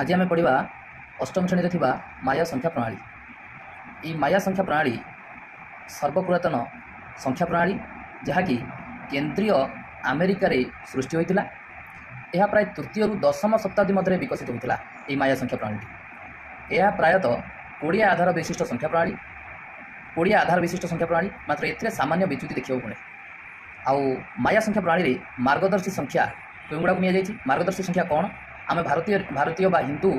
ଆଜି ଆମେ ପଢ଼ିବା ଅଷ୍ଟମ ଶ୍ରେଣୀରେ ଥିବା ମାୟା ସଂଖ୍ୟା ପ୍ରଣାଳୀ। ଏହି ମାୟା ସଂଖ୍ୟା ପ୍ରଣାଳୀ ସର୍ବପୁରାତନ ସଂଖ୍ୟା ପ୍ରଣାଳୀ, ଯାହାକି କେନ୍ଦ୍ରୀୟ ଆମେରିକାରେ ସୃଷ୍ଟି ହୋଇଥିଲା। ଏହା ପ୍ରାୟ ତୃତୀୟରୁ ଦଶମ ଶତାବ୍ଦୀ ମଧ୍ୟରେ ବିକଶିତ ହୋଇଥିଲା। ଏହି ମାୟା ସଂଖ୍ୟା ପ୍ରଣାଳୀଟି, ଏହା ପ୍ରାୟତଃ 20 ଆଧାର ବିଶିଷ୍ଟ ସଂଖ୍ୟା ପ୍ରଣାଳୀ, 20 ଆଧାର ବିଶିଷ୍ଟ ସଂଖ୍ୟା ପ୍ରଣାଳୀ। ମାତ୍ର ଏଥିରେ ସାମାନ୍ୟ ବିଚ୍ୟୁତି ଦେଖିବାକୁ ମିଳେ। ଆଉ ମାୟା ସଂଖ୍ୟା ପ୍ରଣାଳୀରେ ମାର୍ଗଦର୍ଶୀ ସଂଖ୍ୟା କେଉଁଗୁଡ଼ାକୁ ନିଆଯାଇଛି? ମାର୍ଗଦର୍ଶୀ ସଂଖ୍ୟା କ'ଣ? ଆମେ ଭାରତୀୟ ବା ହିନ୍ଦୁ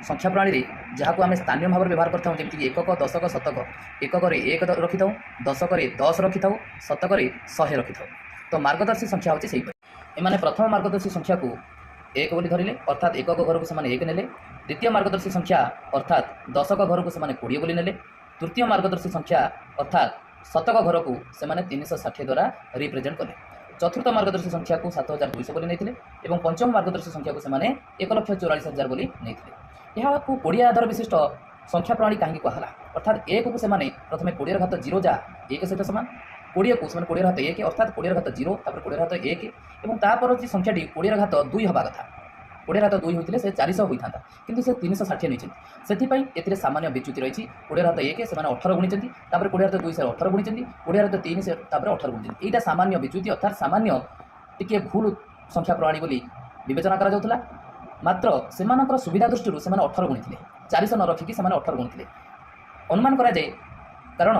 ସଂଖ୍ୟା ପ୍ରଣାଳୀରେ ଯାହାକୁ ଆମେ ସ୍ଥାନୀୟ ଭାବରେ ବ୍ୟବହାର କରିଥାଉ, ଯେମିତିକି ଏକକ, ଦଶକ, ଶତକ। ଏକକରେ 1 ରଖିଥାଉ, ଦଶକରେ 10 ରଖିଥାଉ, ଶତକରେ 100 ରଖିଥାଉ। ତ ମାର୍ଗଦର୍ଶୀ ସଂଖ୍ୟା ହେଉଛି ସେହିପରି। ଏମାନେ ପ୍ରଥମ ମାର୍ଗଦର୍ଶୀ ସଂଖ୍ୟାକୁ 1 ବୋଲି ଧରିଲେ, ଅର୍ଥାତ୍ ଏକକ ଘରକୁ ସେମାନେ 1 ନେଲେ। ଦ୍ୱିତୀୟ ମାର୍ଗଦର୍ଶୀ ସଂଖ୍ୟା, ଅର୍ଥାତ୍ ଦଶକ ଘରକୁ ସେମାନେ 20 ବୋଲି ନେଲେ। ତୃତୀୟ ମାର୍ଗଦର୍ଶୀ ସଂଖ୍ୟା, ଅର୍ଥାତ୍ ଶତକ ଘରକୁ ସେମାନେ 360 ଦ୍ୱାରା ରିପ୍ରେଜେଣ୍ଟ କଲେ। ଚତୁର୍ଥ ମାର୍ଗଦର୍ଶୀ ସଂଖ୍ୟାକୁ 7200 ବୋଲି ନେଇଥିଲେ ଏବଂ ପଞ୍ଚମ ମାର୍ଗଦର୍ଶୀ ସଂଖ୍ୟାକୁ ସେମାନେ 1,44,000 ବୋଲି ନେଇଥିଲେ। ଏହାକୁ 20 ଆଧାର ବିଶିଷ୍ଟ ସଂଖ୍ୟା ପ୍ରଣାଳୀ କାହିଁକି କୁହାଗଲା? ଅର୍ଥାତ୍ 1କୁ ସେମାନେ ପ୍ରଥମେ 20ର ଘାତ 0, ଯାହା 1 ସହିତ ସମାନ। 20କୁ ସେମାନେ 20ର ଘାତ 1, ଅର୍ଥାତ୍ 20ର ଘାତ 0, ତାପରେ 20ର ଘାତ 1 ଏବଂ ତାପର ଯେ ସଂଖ୍ୟାଟି 20ର ଘାତ 2 ହେବା କଥା, 20ର ଘାତ 2 ହୋଇଥିଲେ ସେ 400 ହୋଇଥାନ୍ତା, କିନ୍ତୁ ସେ 360 ନେଇଛନ୍ତି। ସେଥିପାଇଁ ଏଥିରେ ସାମାନ୍ୟ ବିଚ୍ୟୁତି ରହିଛି। 20ର ଘାତ 1 ସେମାନେ 18 ଗୁଣିଛନ୍ତି, ତାପରେ 20ର ଘାତ 2 ସେ 18 ଗୁଣିଛନ୍ତି, 20ର ଘାତ 3 ସେ ତାପରେ 18 ଗୁଣିଛନ୍ତି। ଏଇଟା ସାମାନ୍ୟ ବିଚ୍ୟୁତି, ଅର୍ଥାତ୍ ସାମାନ୍ୟ ଟିକିଏ ଭୁଲ ସଂଖ୍ୟା ପ୍ରଣାଳୀ ବୋଲି ବିବେଚନା କରାଯାଉଥିଲା। ମାତ୍ର ସେମାନଙ୍କର ସୁବିଧା ଦୃଷ୍ଟିରୁ ସେମାନେ 18 ଗୁଣିଥିଲେ, 400 ନ ରଖିକି ସେମାନେ 18 ଗୁଣିଥିଲେ ଅନୁମାନ କରାଯାଏ। କାରଣ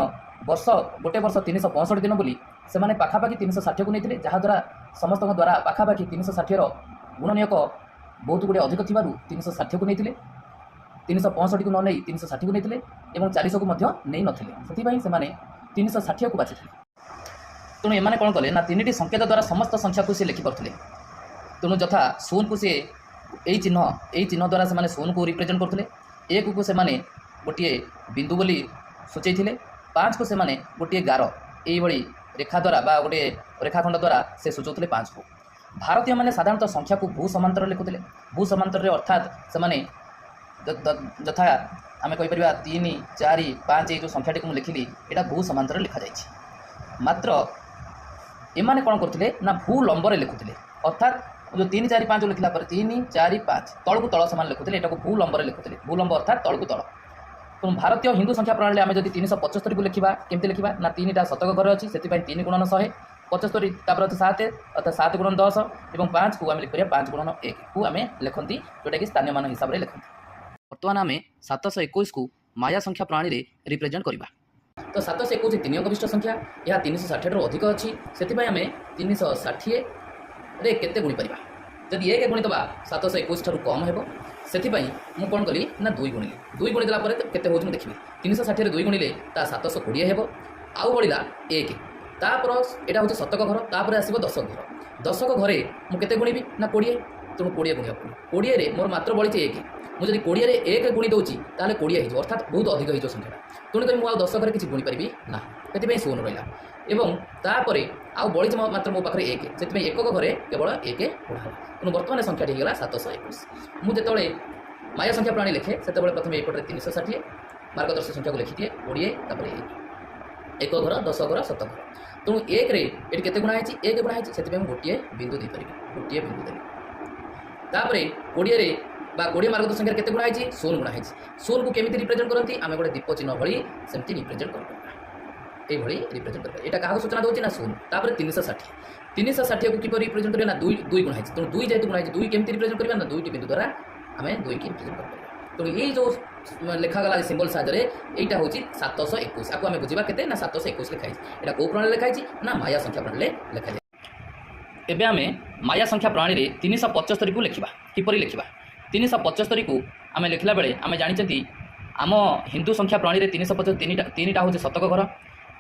ବର୍ଷ ଗୋଟେ ବର୍ଷ 365 ଦିନ ବୋଲି ସେମାନେ ପାଖାପାଖି 360କୁ ନେଇଥିଲେ, ଯାହାଦ୍ୱାରା ସମସ୍ତଙ୍କ ଦ୍ୱାରା ପାଖାପାଖି 360ର ଗୁଣନୀୟକ ବହୁତ ଗୁଡ଼ିଏ ଅଧିକ ଥିବାରୁ 360କୁ ନେଇଥିଲେ। 365କୁ ନ ନେଇ 360କୁ ନେଇଥିଲେ ଏବଂ 400କୁ ମଧ୍ୟ ନେଇନଥିଲେ। ସେଥିପାଇଁ ସେମାନେ 360କୁ ବାଛିଥିଲେ। ତେଣୁ ଏମାନେ କ'ଣ କଲେ ନା, ତିନିଟି ସଂକେତ ଦ୍ୱାରା ସମସ୍ତ ସଂଖ୍ୟାକୁ ସେ ଲେଖିପାରୁଥିଲେ। ତେଣୁ ଯଥା ଶୂନକୁ ସେ ଏଇ ଚିହ୍ନ ଦ୍ୱାରା ସେମାନେ ଶୂନକୁ ରିପ୍ରେଜେଣ୍ଟ କରୁଥିଲେ। 1କୁ ସେମାନେ ଗୋଟିଏ ବିନ୍ଦୁ ବୋଲି ସୂଚାଇଥିଲେ। 5କୁ ସେମାନେ ଗୋଟିଏ ଗାର, ଏଇଭଳି ରେଖା ଦ୍ୱାରା ବା ଗୋଟିଏ ରେଖାଖଣ୍ଡ ଦ୍ୱାରା ସେ ସୂଚାଉଥିଲେ 5କୁ। ଭାରତୀୟମାନେ ସାଧାରଣତଃ ସଂଖ୍ୟାକୁ ଭୂ ସମାନ୍ତରରେ ଲେଖୁଥିଲେ। ଭୂ ସମାନ୍ତରରେ, ଅର୍ଥାତ୍ ସେମାନେ ଯଥା ଆମେ କହିପାରିବା 3, 4, 5, ଏଇ ଯେଉଁ ସଂଖ୍ୟାଟିକୁ ମୁଁ ଲେଖିଲି, ଏଇଟା ଭୂ ସମାନ୍ତରରେ ଲେଖାଯାଇଛି। ମାତ୍ର ଏମାନେ କ'ଣ କରୁଥିଲେ ନା, ଭୂ ଲମ୍ବରେ ଲେଖୁଥିଲେ। ଅର୍ଥାତ୍ ଯେଉଁ 3, 4, 5 ଲେଖିଲା ପରେ 3, 4, 5 ତଳକୁ ତଳ ସେମାନେ ଲେଖୁଥିଲେ। ଏଟାକୁ ଭୂ ଲମ୍ବରେ ଲେଖୁଥିଲେ। ଭୂ ଲମ୍ବ ଅର୍ଥାତ୍ ତଳକୁ ତଳ। ତେଣୁ ଭାରତୀୟ ହିନ୍ଦୁ ସଂଖ୍ୟା ପ୍ରଣାଳୀରେ ଆମେ ଯଦି 375କୁ ଲେଖିବା, କେମିତି ଲେଖିବା ନା, ତିନିଟା ଶତକ ଘରେ ଅଛି, ସେଥିପାଇଁ 3 ଗୁଣନ 100 75, ତାପରେ ଅଛି 7, ଅର୍ଥାତ୍ 7 ଗୁଣନ 10 ଏବଂ 5କୁ ଆମେ ଲେଖିପାରିବା 5 ଗୁଣନ 1କୁ ଆମେ ଲେଖନ୍ତି, ଯେଉଁଟାକି ସ୍ଥାନୀୟ ମାନ ହିସାବରେ ଲେଖନ୍ତି। ବର୍ତ୍ତମାନ ଆମେ 721କୁ ମାୟା ସଂଖ୍ୟା ପ୍ରଣାଳୀରେ ରିପ୍ରେଜେଣ୍ଟ କରିବା। ତ 721 ତିନି ଅଙ୍କ ବିଶିଷ୍ଟ ସଂଖ୍ୟା। ଏହା 360ଠାରୁ ଅଧିକ ଅଛି। ସେଥିପାଇଁ ଆମେ 360ରେ କେତେ ଗୁଣିପାରିବା? ଯଦି 1 ଗୁଣିଦେବା, 721 ଠାରୁ କମ୍ ହେବ। ସେଥିପାଇଁ ମୁଁ କ'ଣ କଲି ନା, 2 ଗୁଣିଲି। 2 ଗୁଣିଦେଲା ପରେ କେତେ ହେଉଛି ମୁଁ ଦେଖିବି। 360ରେ 2 ଗୁଣିଲେ ତା 720 ହେବ। ଆଉ ବଳିଲା 1। ତାପର ଏଇଟା ହେଉଛି ଶତକ ଘର, ତାପରେ ଆସିବ ଦଶକ ଘର। ଦଶକ ଘରେ ମୁଁ କେତେ ଗୁଣିବି ନା, 20। ତେଣୁ 20 ଗୁଣିବାକୁ ପଡ଼ିବ। 20ରେ ମୋର ମାତ୍ର ବଳିଛି 1। ମୁଁ ଯଦି 20ରେ 1 ଗୁଣି ଦେଉଛି, ତାହେଲେ 20 ହେଇଯିବ, ଅର୍ଥାତ୍ ବହୁତ ଅଧିକ ହେଇଯିବ ସଂଖ୍ୟାଟା। ତେଣୁକରି ମୁଁ ଆଉ ଦଶକରେ କିଛି ଗୁଣି ପାରିବି ନାହିଁ, ସେଥିପାଇଁ ଶୂନ ରହିଲା ଏବଂ ତାପରେ ଆଉ ବଳିଛି ମାତ୍ର ମୋ ପାଖରେ 1। ସେଥିପାଇଁ ଏକକ ଘରେ କେବଳ 1 ଗୁଣା ହେଲା। ତେଣୁ ବର୍ତ୍ତମାନ ସଂଖ୍ୟାଟି ହେଇଗଲା 721। ମୁଁ ଯେତେବେଳେ ମାୟା ସଂଖ୍ୟା ପ୍ରଣାଳୀ ଲେଖେ, ସେତେବେଳେ ପ୍ରଥମେ ଏଇପଟରେ 360 ମାର୍ଗଦର୍ଶୀ ସଂଖ୍ୟାକୁ ଲେଖିଦିଏ, 20, ତାପରେ 1, ଏକ ଘର, ଦଶ ଘର, ଶତ ଘର। ତେଣୁ 1ରେ ଏଠି କେତେ ଗୁଣା ହେଇଛି? 1 ଗୁଣା ହେଇଛି। ସେଥିପାଇଁ ମୁଁ ଗୋଟିଏ ବିନ୍ଦୁ ଦେଇପାରିବି। ଗୋଟିଏ ବିନ୍ଦୁ ଦେଲି। ତାପରେ 20ରେ ବା 20 ମାର୍ଗଦର୍ଶୀ ସଂଖ୍ୟାରେ କେତେ ଗୁଣା ହେଇଛି? ଶୂନ ଗୁଣା ହେଇଛି। ଶୂନକୁ କେମିତି ରିପ୍ରେଜେଣ୍ଟ କରନ୍ତି? ଆମେ ଗୋଟେ ଦୀପ ଚିହ୍ନ ଭଳି ସେମିତି ରିପ୍ରେଜେଣ୍ଟ କରିପାରିବା, ଏଇଭଳି ରିପ୍ରେଜେଣ୍ଟ କରିପାରିବା। ଏଇଟା କାହାକୁ ସୂଚନା ଦେଉଛି ନା, ଶୂନ। ତାପରେ 360। 360କୁ କିପରି ରିପ୍ରେଜେଣ୍ଟ କରିବା ନା, 2, 2 ଗୁଣା ହେଇଛି। ତେଣୁ 2 ଯେହେତୁ ଗୁଣା ହେଇଛି, 2 କେମିତି ରିପ୍ରେଜେଣ୍ଟ କରିବା ନା, ଦୁଇଟି ବିନ୍ଦୁ ଦ୍ୱାରା ଆମେ 2କି ରିପ୍ରେଜେଣ୍ଟ କରିପାରିବା। ତେଣୁ ଏଇ ଯେଉଁ ଲେଖାଗଲା ସିମ୍ବଲ ସାହାଯ୍ୟରେ, ଏଇଟା ହେଉଛି 721। ଆକୁ ଆମେ ବୁଝିବା କେତେ ନା, 721 ଲେଖା ହେଇଛି। ଏଇଟା କେଉଁ ପ୍ରଣାଳୀରେ ଲେଖା ହେଇଛି ନା, ମାୟା ସଂଖ୍ୟା ପ୍ରଣାଳୀରେ ଲେଖାଯାଇଛି। ଏବେ ଆମେ ମାୟା ସଂଖ୍ୟା ପ୍ରଣାଳୀରେ 375କୁ ଲେଖିବା। କିପରି ଲେଖିବା? 375କୁ ଆମେ ଲେଖିଲା ବେଳେ ଆମେ ଜାଣିଛନ୍ତି, ଆମ ହିନ୍ଦୁ ସଂଖ୍ୟା ପ୍ରଣାଳୀରେ 375 ତିନିଟା ହେଉଛି ଶତକ ଘର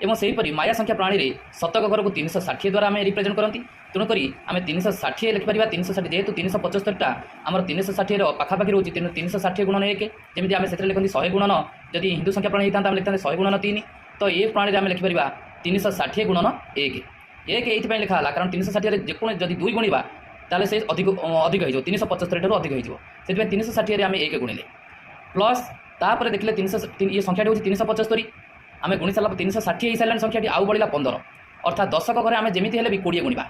ଏବଂ ସେହିପରି ମାୟା ସଂଖ୍ୟା ପ୍ରଣାଳୀରେ ଶତକ ଘରକୁ 360 ଦ୍ୱାରା ଆମେ ରିପ୍ରେଜେଣ୍ଟ କରନ୍ତି। ତେଣୁକରି ଆମେ 360 ଲେଖିପାରିବା। 360 ଯେହେତୁ 375ଟା ଆମର 360ର ପାଖାପାଖି ରହୁଛି, ତେଣୁ 360 ଗୁଣନ 1। ଯେମିତି ଆମେ ସେଥିରେ ଲେଖନ୍ତି 100 ଗୁଣନ, ଯଦି ହିନ୍ଦୁ ସଂଖ୍ୟା ପ୍ରଣାଳୀ ହେଇଥାନ୍ତା, ଆମେ ଲେଖିଥାନ୍ତେ 100 ଗୁଣନ 3। ତ ଏ ପ୍ରଣାଳୀରେ ଆମେ ଲେଖିପାରିବା 360 ଗୁଣନ 1। 1 ଏଇଥିପାଇଁ ଲେଖା ହେଲା, କାରଣ 360ରେ ଯେକୌଣସି ଯଦି 2 ଗୁଣିବା, ତାହେଲେ ସେ ଅଧିକ ଅଧିକ ହେଇଯିବ, 375 ଠାରୁ ଅଧିକ ହେଇଯିବ। ସେଥିପାଇଁ 360ରେ ଆମେ 1 ଗୁଣିଲେ। ପ୍ଲସ୍ ତାପରେ ଦେଖିଲେ ଇଏ ସଂଖ୍ୟାଟି ହେଉଛି 375। ଆମେ ଗୁଣି ସାରିଲା ପରେ 360 ହେଇସାରିଲାଣି ସଂଖ୍ୟାଟି, ଆଉ ବଳିଲା 15। ଅର୍ଥାତ୍ ଦଶକ ଘରେ ଆମେ ଯେମିତି ହେଲେ ବି 20 ଗୁଣିବା,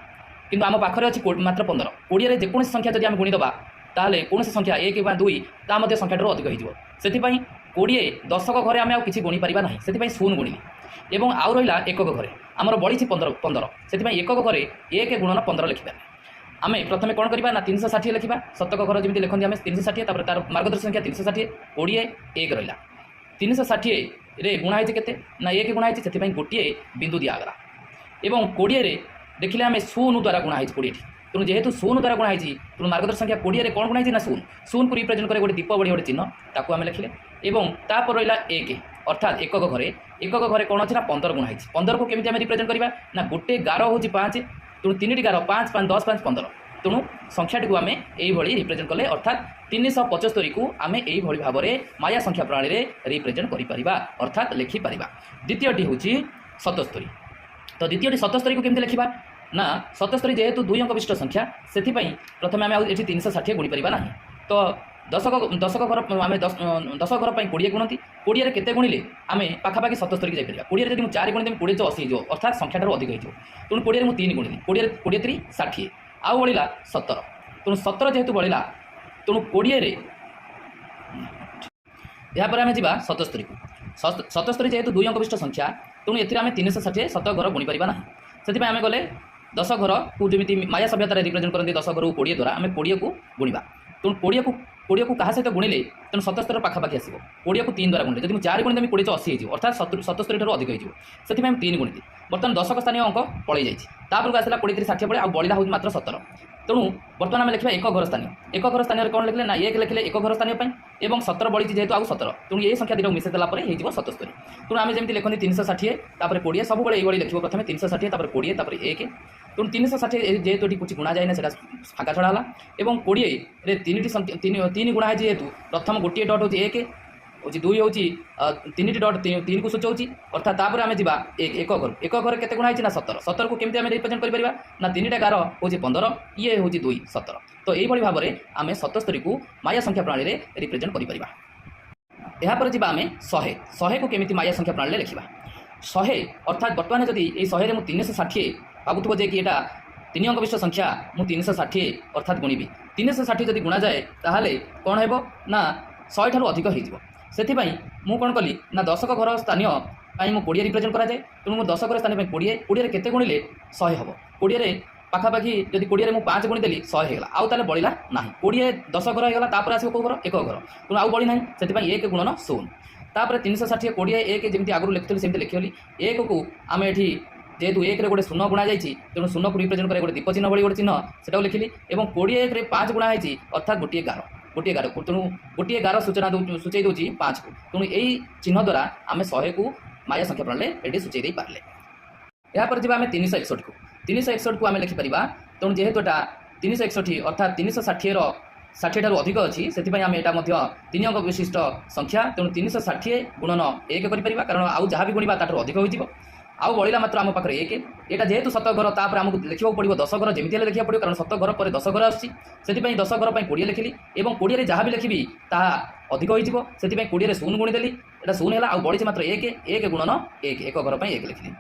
କିନ୍ତୁ ଆମ ପାଖରେ ଅଛି ମାତ୍ର 15। 20ରେ ଯେକୌଣସି ସଂଖ୍ୟା ଯଦି ଆମେ ଗୁଣିଦେବା, ତାହେଲେ କୌଣସି ସଂଖ୍ୟା ଏକ ବା ଦୁଇ, ତା ମଧ୍ୟ ସଂଖ୍ୟାଠାରୁ ଅଧିକ ହେଇଯିବ। ସେଥିପାଇଁ 20 ଦଶକ ଘରେ ଆମେ ଆଉ କିଛି ଗୁଣି ପାରିବା ନାହିଁ, ସେଥିପାଇଁ ଶୂନ ଗୁଣିଲି। ଏବଂ ଆଉ ରହିଲା ଏକକ ଘରେ ଆମର ବଳିଛି 15, 15। ସେଥିପାଇଁ ଏକକ ଘରେ ଏକ ଗୁଣନ 15 ଲେଖିବା। ଆମେ ପ୍ରଥମେ କ'ଣ କରିବା ନା 360 ଲେଖିବା। ଶତକ ଘର ଯେମିତି ଲେଖନ୍ତି ଆମେ 360, ତାପରେ ତାର ମାର୍ଗଦର୍ଶକ ସଂଖ୍ୟା 360, 20, ଏକ ରହିଲା। 360ରେ ଗୁଣା ହେଇଛି କେତେ ନା ଏକ ଗୁଣା ହେଇଛି, ସେଥିପାଇଁ ଗୋଟିଏ ବିନ୍ଦୁ ଦିଆଗଲା। ଏବଂ 20ରେ ଦେଖିଲେ ଆମେ ଶୂନ ଦ୍ୱାରା ଗୁଣା ହେଇଛି 20ଟି। ତେଣୁ ଯେହେତୁ ଶୂନ ଦ୍ୱାରା ଗୁଣା ହେଇଛି, ତେଣୁ ମାର୍ଗଦର୍ଶକ ସଂଖ୍ୟା 20ରେ କ'ଣ ଗୁଣା ହେଇଛି ନା ଶୂନ। ଶୂନକୁ ରିପ୍ରେଜେଣ୍ଟ କରେ ଗୋଟେ ଦୀପ ଭଳି ଗୋଟେ ଚିହ୍ନ, ତାକୁ ଆମେ ଲେଖିଲେ। ଏବଂ ତାପରେ ରହିଲା ଏକ, ଅର୍ଥାତ୍ ଏକକ ଘରେ। ଏକକ ଘରେ କ'ଣ ଅଛି ନା 15 ଗୁଣା ହେଇଛି। 15କୁ କେମିତି ଆମେ ରିପ୍ରେଜେଣ୍ଟ କରିବା ନା ଗୋଟେ ଗାର ହେଉଛି ପାଞ୍ଚ, ତେଣୁ ତିନିଟି ଗାର ପାଞ୍ଚ, ପାଞ୍ଚ, 10, 5, 15। ତେଣୁ ସଂଖ୍ୟାଟିକୁ ଆମେ ଏଇଭଳି ରିପ୍ରେଜେଣ୍ଟ କଲେ, ଅର୍ଥାତ୍ 375କୁ ଆମେ ଏଇଭଳି ଭାବରେ ମାୟା ସଂଖ୍ୟା ପ୍ରଣାଳୀରେ ରିପ୍ରେଜେଣ୍ଟ କରିପାରିବା, ଅର୍ଥାତ୍ ଲେଖିପାରିବା। ଦ୍ୱିତୀୟଟି ହେଉଛି 77। ତ ଦ୍ୱିତୀୟଟି 77କୁ କେମିତି ଲେଖିବା ନା 77 ଯେହେତୁ ଦୁଇ ଅଙ୍କ ବିଶିଷ୍ଟ ସଂଖ୍ୟା, ସେଥିପାଇଁ ପ୍ରଥମେ ଆମେ ଆଉ ଏଠି 360 ଗୁଣିପାରିବା ନାହିଁ। ତ ଦଶକ ଘର ଆମେ ଦଶ ଘର ପାଇଁ 20 ଗୁଣନ୍ତି। 20ରେ କେତେ ଗୁଣିଲେ ଆମେ ପାଖାପାଖି 77କି ଯାଇପାରିବା? 20ରେ ଯଦି ମୁଁ ଚାରି ଗୁଣିଦେବି, 20 ଚଉ 80 ହେଇଯିବ, ଅର୍ଥାତ୍ ସଂଖ୍ୟାଠାରୁ ଅଧିକ ହେଇଯିବ। ତେଣୁ 20ରେ ମୁଁ ତିନି ଗୁଣିଲି, 20ରେ 20 ତିରି 60, ଆଉ ବଳିଲା 17। ତେଣୁ 17 ଯେହେତୁ ବଳିଲା, ତେଣୁ 20ରେ। ଏହାପରେ ଆମେ ଯିବା 77କୁ। 77 ଯେହେତୁ ଦୁଇ ଅଙ୍କ ବିଶିଷ୍ଟ ସଂଖ୍ୟା, ତେଣୁ ଏଥିରେ ଆମେ 360 ଶତ ଘର ଗୁଣିପାରିବା ନାହିଁ। ସେଥିପାଇଁ ଆମେ ଗଲେ ଦଶ ଘରକୁ ଯେମିତି ମାୟା ସଭ୍ୟତାରେ ରିପ୍ରେଜେଣ୍ଟ କରନ୍ତି ଦଶ ଘରକୁ 20 ଦ୍ୱାରା, ଆମେ 20କୁ ଗୁଣିବା। ତେଣୁ 20କୁ କାହା ସହିତ ଗୁଣିଲେ ତେଣୁ 77 ପାଖାପାଖି ଆସିବ? 20କୁ ତିନି ଦ୍ୱାରା ଗୁଣିଲେ, ଯଦି ମୁଁ ଚାରି ଗୁଣିଦେବି, 20 ଚଉ 80 ହେଇଯିବ, ଅର୍ଥାତ୍ 77 ଠାରୁ ଅଧିକ ହେଇଯିବ। ସେଥିପାଇଁ ମୁଁ ତିନି ଗୁଣିଲି। ବର୍ତ୍ତମାନ ଦଶକ ସ୍ଥାନୀୟ ଅଙ୍କ ପଳେଇ ଯାଇଛି। ତାପରକୁ ଆସିଲା 20 ତିରି 60 ପରେ ଆଉ ବଳିଲା ହେଉଛି ମାତ୍ର 17। ତେଣୁ ବର୍ତ୍ତମାନ ଆମେ ଲେଖିବା ଏକ ଘର ସ୍ଥାନୀୟ। ଏକ ଘର ସ୍ଥାନୀୟରେ କ'ଣ ଲେଖିଲେ ନା ଏକ ଲେଖିଲେ ଏକ ଘର ସ୍ଥାନୀୟ ପାଇଁ ଏବଂ 17 ବଳିଛି ଯେହେତୁ ଆଉ 17, ତେଣୁ ଏଇ ସଂଖ୍ୟା ଦୁଇଟାକୁ ମିଶାଇ ଦେଲା ପରେ ହେଇଯିବ 77। ତେଣୁ ଆମେ ଯେମିତି ଲେଖନ୍ତି 360 ତାପରେ 20, ସବୁବେଳେ ଏଇଭଳି ଲେଖିବ। ପ୍ରଥମେ 360, ତାପରେ 20, ତାପରେ ଏକ। ତେଣୁ 360 ଯେହେତୁ ଏଠି କିଛି ଗୁଣା ଯାଇନା, ସେଟା ଫାଙ୍କା ଛଡ଼ା ହେଲା। ଏବଂ 20ରେ ତିନିଟି ସଂଖ୍ୟା, ତିନି ତିନି ଗୁଣା ହେଇଛି ଯେହେତୁ, ପ୍ରଥମ ଗୋଟିଏ ଡଟ୍ ହେଉଛି ଏକ ହେଉଛି, ଦୁଇ ହେଉଛି, ତିନିଟି ଡଟ୍ ତିନିକୁ ସୂଚାଉଛି। ଅର୍ଥାତ୍ ତାପରେ ଆମେ ଯିବା ଏକ ଏକ ଘର। ଏକ ଘରେ କେତେ ଗୁଣା ହେଇଛି ନା 17। 17କୁ କେମିତି ଆମେ ରିପ୍ରେଜେଣ୍ଟ କରିପାରିବା ନା ତିନିଟା ଗାର ହେଉଛି 15, ଇଏ ହେଉଛି ଦୁଇ, 17। ତ ଏଇଭଳି ଭାବରେ ଆମେ 77କୁ ମାୟା ସଂଖ୍ୟା ପ୍ରଣାଳୀରେ ରିପ୍ରେଜେଣ୍ଟ କରିପାରିବା। ଏହାପରେ ଯିବା ଆମେ 100। 100କୁ କେମିତି ମାୟା ସଂଖ୍ୟା ପ୍ରଣାଳୀରେ ଲେଖିବା? 100 ଅର୍ଥାତ୍ ବର୍ତ୍ତମାନ ଯଦି ଏଇ 100ରେ ମୁଁ 360, ଭାବୁଥିବ ଯେ କି ଏଇଟା ତିନି ଅଙ୍କ ବିଶିଷ୍ଟ ସଂଖ୍ୟା, ମୁଁ 360 ଅର୍ଥାତ୍ ଗୁଣିବି। 360 ଯଦି ଗୁଣାଯାଏ, ତାହେଲେ କ'ଣ ହେବ ନା 100 ଠାରୁ ଅଧିକ ହେଇଯିବ। ସେଥିପାଇଁ ମୁଁ କ'ଣ କଲି ନା ଦଶକ ଘର ସ୍ଥାନୀୟ ପାଇଁ ମୁଁ 20 ରିପ୍ରେଜେଣ୍ଟ କରାଯାଏ। ତେଣୁ ମୁଁ ଦଶକ ଘର ସ୍ଥାନୀୟ ପାଇଁ 20। 20ରେ କେତେ ଗୁଣିଲେ 100 ହେବ? 20ରେ ପାଖାପାଖି ଯଦି 20ରେ ମୁଁ ପାଞ୍ଚ ଗୁଣିଦେଲି, 100 ହେଇଗଲା। ଆଉ ତାହେଲେ ବଳିଲା ନାହିଁ। 20 ଦଶ ଘର ହେଇଗଲା, ତାପରେ ଆସିବ କେଉଁ ଘର? ଏକ ଘର। ତେଣୁ ଆଉ ବଳି ନାହିଁ, ସେଥିପାଇଁ ଏକ ଗୁଣନ ଶୂନ। ତାପରେ 360, 20, ଏକ, ଯେମିତି ଆଗରୁ ଲେଖୁଥିଲି ସେମିତି ଲେଖିଗଲି। ଏକକୁ ଆମେ ଏଠି ଯେହେତୁ ଏକରେ ଗୋଟେ ଶୂନ ଗୁଣା ଯାଇଛି, ତେଣୁ ଶୂନକୁ ରିପ୍ରେଜେଣ୍ଟ କରେ ଗୋଟେ ଦୀପ ଚିହ୍ନ ଭଳି ଗୋଟେ ଚିହ୍ନ, ସେଟାକୁ ଲେଖିଲି। ଏବଂ 20 ଏକରେ ପାଞ୍ଚ ଗୁଣା ହେଇଛି, ଅର୍ଥାତ୍ ଗୋଟିଏ ଗାର, ଗୋଟିଏ ଗାର। ତେଣୁ ଗୋଟିଏ ଗାର ସୂଚନା ଦେଉ ସୂଚାଇ ଦେଉଛି ପାଞ୍ଚକୁ। ତେଣୁ ଏଇ ଚିହ୍ନ ଦ୍ୱାରା ଆମେ 100କୁ ମାୟା ସଂଖ୍ୟା ପ୍ରଣାଳୀରେ ଏଠି ସୂଚାଇ ଦେଇପାରିଲେ। ଏହାପରେ ଯିବା ଆମେ 361କୁ। 361କୁ ଆମେ ଲେଖିପାରିବା। ତେଣୁ ଯେହେତୁ ଏଟା 361, ଅର୍ଥାତ୍ 360ର 60 ଠାରୁ ଅଧିକ ଅଛି, ସେଥିପାଇଁ ଆମେ ଏଇଟା ମଧ୍ୟ ତିନି ଅଙ୍କ ବିଶିଷ୍ଟ ସଂଖ୍ୟା। ତେଣୁ 360 ଗୁଣନ ଏକ କରିପାରିବା, କାରଣ ଆଉ ଯାହା ବି ଗୁଣିବା ତାଠାରୁ ଅଧିକ ହୋଇଯିବ। ଆଉ ବଳିଲା ମାତ୍ର ଆମ ପାଖରେ ଏକ। ଏଇଟା ଯେହେତୁ ଶତ ଘର, ତାପରେ ଆମକୁ ଲେଖିବାକୁ ପଡ଼ିବ ଦଶ ଘର। ଯେମିତି ହେଲେ ଲେଖିବାକୁ ପଡ଼ିବ, କାରଣ ଶତ ଘର ପରେ ଦଶ ଘର ଆସୁଛି। ସେଥିପାଇଁ ଦଶ ଘର ପାଇଁ 20 ଲେଖିଲି ଏବଂ 20ରେ ଯାହା ବି ଲେଖିବି ତାହା ଅଧିକ ହୋଇଯିବ। ସେଥିପାଇଁ 20ରେ ଶୂନ ଗୁଣିଦେଲି, ଏଇଟା ଶୂନ ହେଲା। ଆଉ ବଳିଛି ମାତ୍ର ଏକ, ଏକ ଗୁଣନ ଏକ, ଏକ ଘର ପାଇଁ ଏକ ଲେଖିଲି।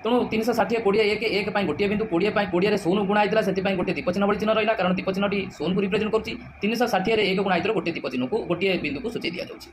ତେଣୁ 360, 20, ଏକ, ଏକ ପାଇଁ ଗୋଟିଏ ବିନ୍ଦୁ, 20 ପାଇଁ 20ରେ ଶୂନ ଗୁଣା ହେଇଥିଲା, ସେଥିପାଇଁ ଗୋଟିଏ ଦୀପ ଚିହ୍ନ ଭଳି ଚିହ୍ନ ରହିଲା, କାରଣ ଦୀପ ଚିହ୍ନଟି ଶୂନକୁ ରିପ୍ରେଜେଣ୍ଟ କରୁଛି। 360ରେ ଏକ ଗୁଣା ହେଇଥିଲା, ଗୋଟିଏ ଦୀପ ଚିହ୍ନକୁ, ଗୋଟିଏ ବିନ୍ଦୁକୁ ସୂଚାଇ ଦିଆଯାଉଛି।